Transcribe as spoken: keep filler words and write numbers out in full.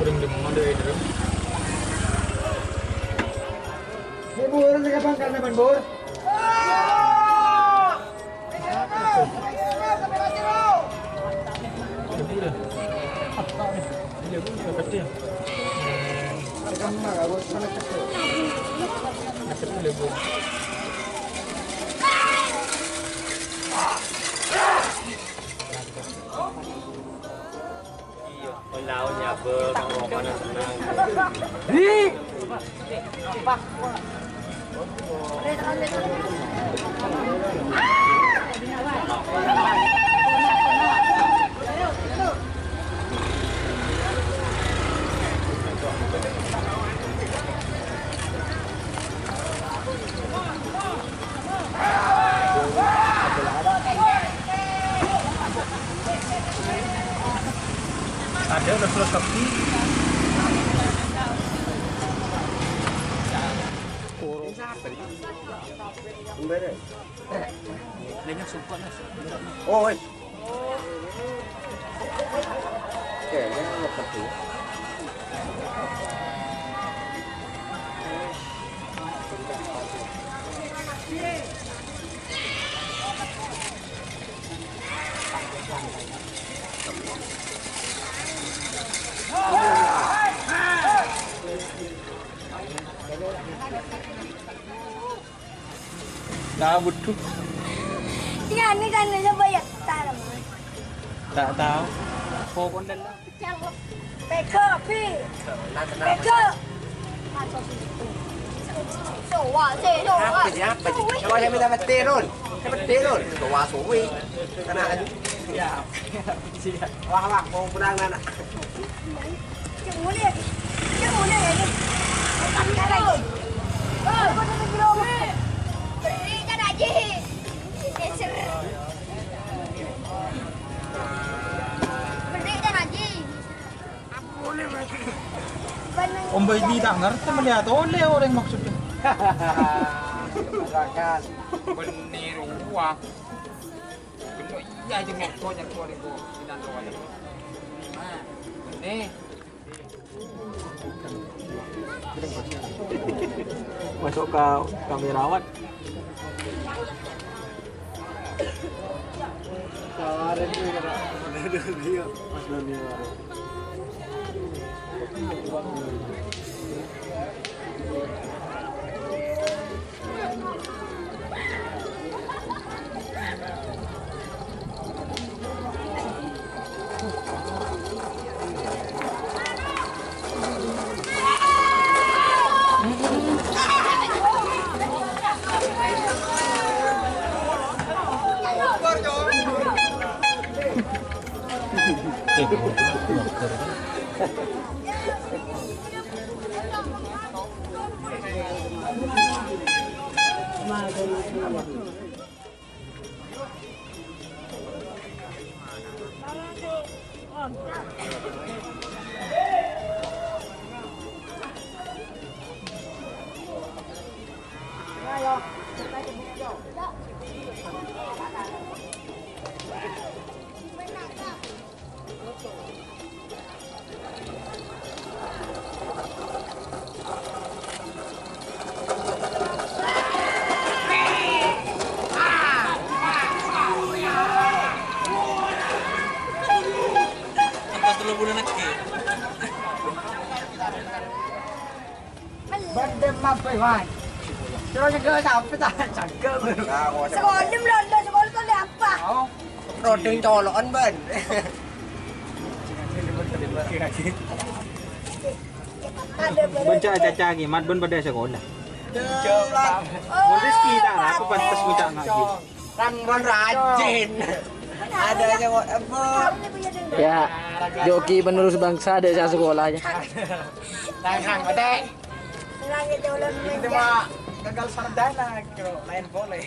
Kurang demen deh, Bro. Ini Bu, orang saya bangkar, Bang Bur. Iya, lawan nyabel, kang rokokan senang. Hi! Ada udah filosofi. Lainnya sumpah, Mas. Oh, eh. Oke, ini ngetes dulu. Nah, betul. Ini kan nanya banyak. Tak tahu. Pokoknya lah. Pega, Bi. Pega. Sowa, se, sowa. Apa sih, apa sih? Coba saya minta mati, Rul. Saya mati, Rul. Sowa, sowe. Kena aja. Siap. Siap. Wah, wah, mau pulang, anak. Cek mulai lagi. Cek mulai lagi. Beri kan, Haji. Beri kan, Haji. Om Baidi ta' ngartè mèlè atolè orèng maksodda. Bânnè rowa. Bânnè iyâ jâ' mokko nyarko rèko sinan rowa. Nah, bânnè. Masuk ka kamerawan. Tawarin tuh, ya, Mas Doni. Pas tello bulan lagi. Bâdâ mabbhâi, wae. Terus nyegel sampe ta' cangkem. Sekolah belum ada, sekolah tuh ada apa? Oh, rodeng colokan, Ban. Bân ca'-caca' ghi, Mat, bân padâ sakola. Mon Rizky ta', aku pantes nguca' ngaji. Kan mon rajin. Ada aja kok, Ebo. Ya, joki penerus bangsa ada sa sekolahnya. Tangan, Tek. Itu mah gagal sarjana, kira lain boleh.